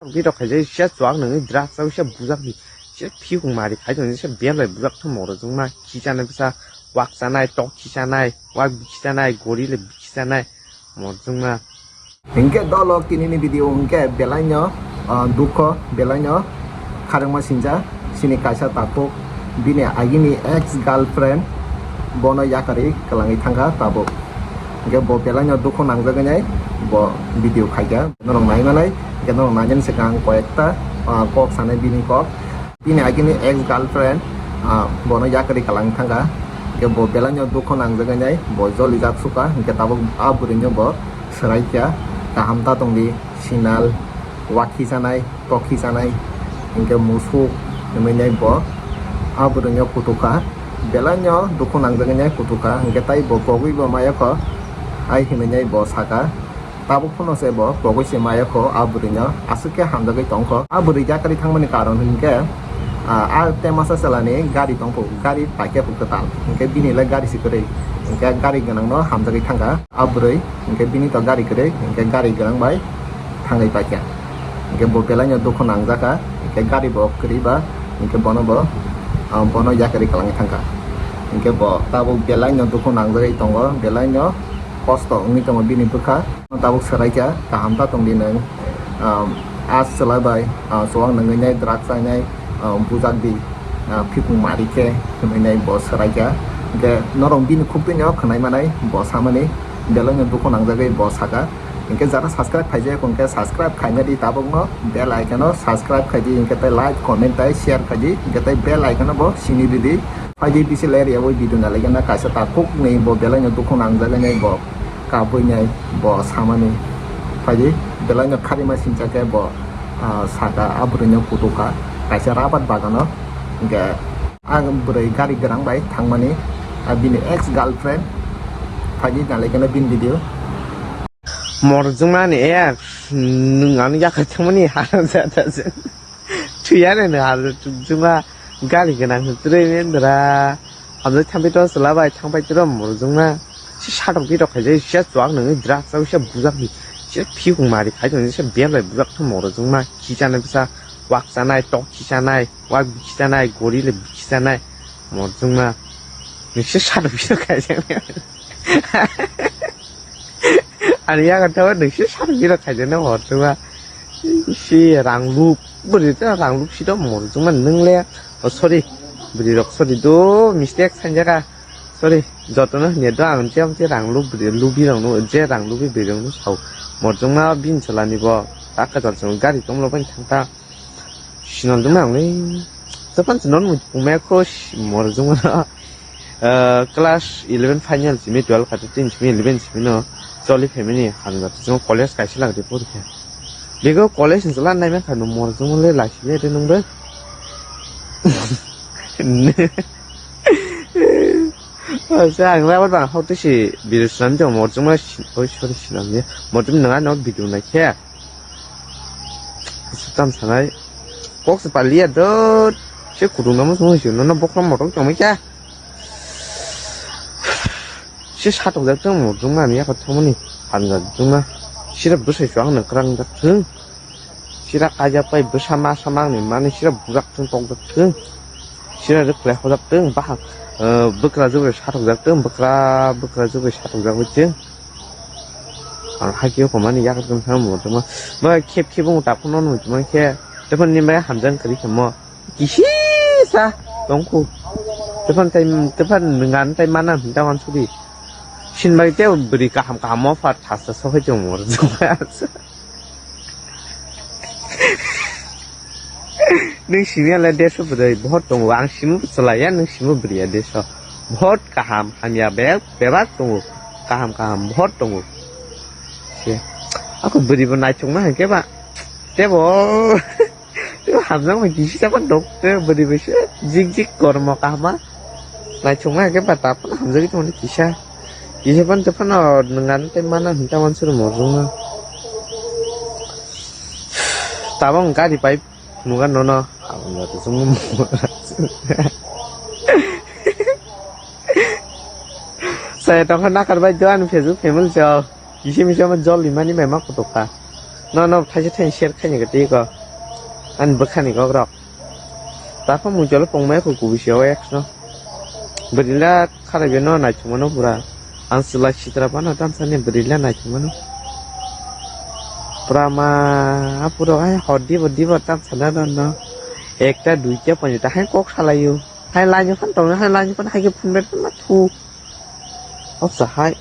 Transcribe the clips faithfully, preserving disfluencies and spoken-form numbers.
Bidok khaijai sia chuak nangwi drugs o sia bujak di. Sia phikung mari khai tong sia bel bai bujak thang moro jongma khichana bisa wak chanai tok khichana wak bikhichana gori le bikhichana moro jongma. Hinkhe dolo tinini video hinkhe belaino, ah, dukho belaino kharangma sinja sini kaisa takhuk bini agini ex girlfriend bono yakarwi kwlangwi thangkha tabuk. Hinkhe bo belaino dukho nangjagwi nai bo video khaikha. Norok nai manai, hinkhe norok nainani swkang ang koyekta, ah, kok sanai bini kok. Bini agini ex girlfriend, ah, bono yakarwi kwlangwi thangkha. Hinkhe bo belaino dukho nangjagwi nai bo jolijak sukha. Hinkhe tabuk a bwrwino bo swraikha. Kaham ta tongdi, sinal, wakhi sanai. Tokhi chanai, hinkhe musuk hinwi nai bo a bwrwino kutukha, belaino dukhu nangjagwi nai kutukha, hinkhe tai bo kogwi bo mayakho, ai hinwi nai bo sakha, tabuk phano se bo kogwi se mayakho a bwrwino, aswk khe hamjagwi tongkho. A bwrwi yakarwi thangmani karon hinkhe, ah, a temasa chwlani gari tongkho, gari paikhe kwtal, hinkhe bini le gari se kwrwi, hinkhe gari gwnangno hamjagwi thangkha a bwrwi, hinkhe bini to gari kwrwi, hinkhe gari gwnang bai thangwi paikha. Hinkhe bo belaino dukhu nangjakha, hinkhe gari bo kwrwi ba, hinkhe bono bo, ah, bono yakarwi kwlangwi thangkha. Hinkhe bo tabuk belaino dukhu nangjagwi tongo, belaino kosto wngwi tongo bini bwkha. Tabuk swraikha, kaham ta tongdi nwng, ah, a chwla bai, ah, chuwak nangwi nai, drugs chainai, ah, bujak di, ah, phikung mari khe hinwi nai bo swraikha. Hinkhe norok bini khuk twi no khwnai manai bo samani, belaino dukhu nangjagwi bo sakha. Hinkhe jara subscribe khaijak hinkhe subscribe khaina di tabukno, bell icon-o subscribe khaidi, hinkhe tei like, comment tei share khaidi, hinkhe tei bell icon-o bo sini ridi. Phaidi bisil area o video nalaigena kaisa takhukni bo belaino dukhu nangjagwi nai bo kabui nai bo samani. Phaidi belaino kharima sincha khe bo, ah, saka a bwrwino kutukha kaisa rabar bagano, hinkhe a bwrwi gari gwnang bai thangmani, ah, bini ex girlfriend phaidi nalaigena bini video. Morjongmani e, nwng ano yakarwi thangmani haram jata se. Thwiyani nwng haram chukjongma gari gwnang twrwi mendra. Hamjak thangbai to chwla bai thangbai tiro morjongma. Se satok bitok khaijak se chuak nangwi drugs o se bujak di. Se phikung mari khai tong se bel bai bujak thang morjongma. Khichana bisa wak chanai tok khichanai wak bikhi chanai gori le bikhi chanai morjongma. Nwng se satok bitok khaijak. Ani yago tei nwng se sar bira khaijana hor tongma. Si rang lup bwrwi ta rang lup si to mor tongma nwng le. Oh, sorry. Bwrwi rok sorry do mistake sanjaka. Sorry. Jotono hwnya do ang jam te rang lup bwrwi lubi rok no je rang lubi bwrwi rok no sao. Mor tongma bin chalani bo. Ta kwtal chwng gari tonglo bai thang ta. Sinal dum ang le. Tepan sinal mu pumekho mor tongma. Ah, class eleven final simi, twelve khato tin simi, eleven simi no choli family hamjak. Chwng college kaisa lak di porikha. Bego college ni chwla naima kha no mor jong le lasi le de nung de. Sa ang la ba hau te si video slam jong mor jong ma si, oi, sorry, sinam ni. Mor jong nang ano video na khe. Sutam sanai. Kok se paliya dot. Se kudung namo sung si no no bokrom motok jong mai kha. Se satok jak tong mo jong mani ya kotha mani. Hamjak jong ma. Sira bwsai so ang nang krang jak thung. Sira kajak pai bwsa ma samang ni mani sira bujak thung tok jak thung. Sira rwk khlai hojak thung bahak. Eh, bwkra jogre satok jak thung bwkra bwkra jogre satok jak bai thung. Ang hakhe kho mani yak thung thang mo jong ma. Ba khep khep mo ta phone no mo jong ma khe. Tephon ni bai hamjak kri khe mo. Kisisa tongkhu. Tephang tai tephang ngan tai mana hinta wan sudi. Sin bai te bwrwi kaham kaham mo pha thasa sohai tong mor jong. Nung simi ala deso bwrwi bohor tongo ang simu bwchalai ya nung simu bwrwi ya deso. Bohor kaham hamya bebak bebak tongo. Kaham kaham bohor tongo. Se. Ako bwrwi bo naithok ma hwnkhe ba. Tebo. Tebo hamjak bai kisi chapa dok te bwrwi bai se jik jik kormo kahma. Naithok ma hwnkhe ba ta phano hamjagwi tongni kisa. Kisa phano te phano nang tei mana hinta wansuk rwma rwma. Tabang gari pai nuga nono. Hamjak te chwng. Saya tongkha nakar bai do ani Facebook family chao. Kisi misa ma jol limani bai ma koto kha. No, no, thaisa thaisa share khaini kati ko. Ani bwkhani kok rok. Taphang mui jolo pongmaya ko kubui se o ekno. Bwrwila kharaibe no naithokmano pura. Ang chwla sitra phano tamsani bwrwila naithokmano. Pura ma puro ai hor dibo dibo tamsana no no. Ekta duita poni ta hai kok salaio. Hai lainyo phan tongno hai lainyo phan hai khe phunbe phan ma thu. Oksa hai.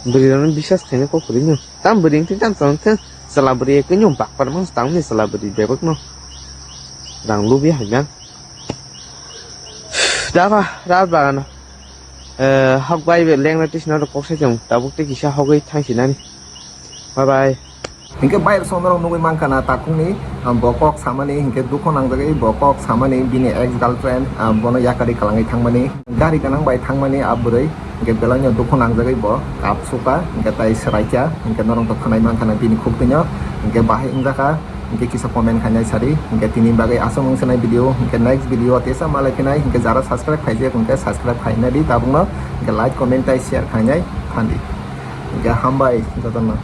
Bwrwirokno biswas khaina kok kwrwino. Tam bwrwi wngtwi tam chwng khe chwla bwrwi kwino bakpar mang tangni chwla bwrwi bebakno. Rang lubi haina. Daba, rab bagano. Eh, hok bai be lengna tisna rok kok sai chwng. Tabuk tei kisa hogwi thangsinani. Bye bye. Hinkhe bayar song norok nugwi mankha na takungni, ah, bo kok samani, hinkhe dukho nangjagwi bo kok samani, bini ex girlfriend, ah, bono yakari kwlangwi thangmani, gari gwnang bai thangmani ah bwrwi, hinkhe belai no dukho nangjagwi bo kap suka, hinkhe tai swraikha, hinkhe norok to khwnai mankha na bini khuk twino, hinkhe bahai wngjakha, hinkhe kisa comment khainai sadi, hinkhe tini bagwi aswk wngsanai video, hinkhe next video o tesa malai phinai, hinkhe jara subscribe khaijak hinkhe subscribe khaina di tabukno, hinkhe like, comment tai share khainai phandi, hinkhe hambai jotono.